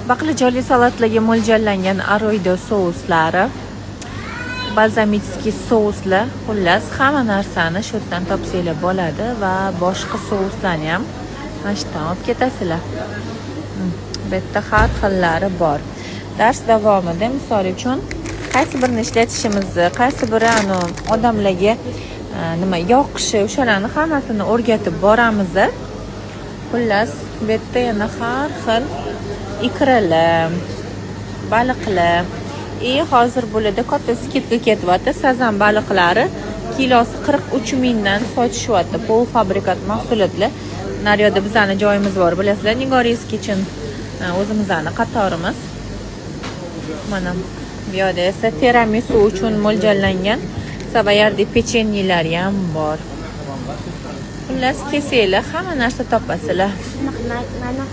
Baqlajonli salatlarga mo'ljallangan aroyda souslari, balzamический souslar, xullas hamma narsani shu yerdan topsanglar bo'ladi va boshqa souslarni ham mana shu yerdan olib ketasizlar. Bu yerda har xillari bor. Dars davomida misol uchun qaysi birini ishlatishimizni, qaysi biri odamlarga nima yoqishi, o'shalarni hammasini o'rgatib boramiz. Xullas, bu yerda yana har xil ikralar, baliqlar. И hozir bularda katta скидка ketyapti. Sazan baliqlari kilosi 43 mingdan sotishyapti. Полуфабрикат mahsulotlar. Naryoqda bizani joyimiz bor, bilasizlar, Nigoriz Kitchen, o'zimizni qatorimiz. Mana bu yoqda esa tiramisu uchun mo'ljallangan savoyardi pechenyelar ham bor. Xullas, kelsanglar hamma narsa topasizlar. Mana.